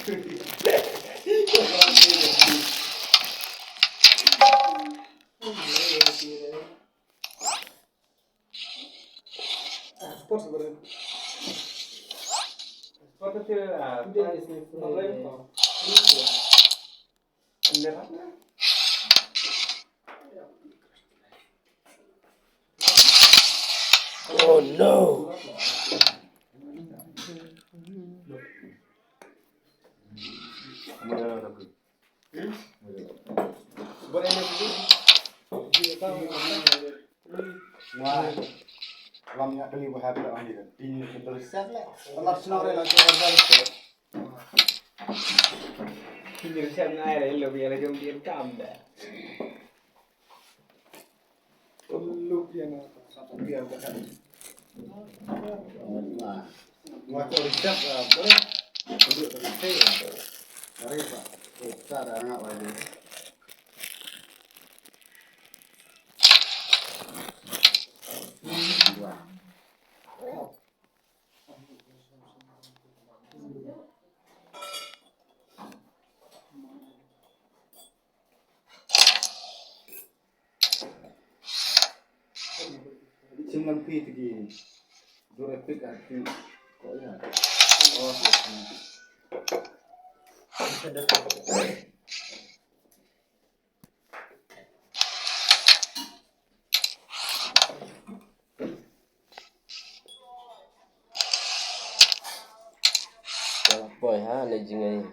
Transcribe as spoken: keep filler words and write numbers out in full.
Oh no! Wah, lam ïa kali wahap la ang ïa ka. Tin ni ka set la. Alah snow re la ka order set. Tin ni ka set na ai re lo bi la jong din kam da. Look ïa na. Wah, wah, ko reset la bro. Duduk reset la. Mari pak. Kita dah ngap lagi. Chim lam pi tigi. Dur epic arti. Ko ya. Oh, Poi ha, na jingai.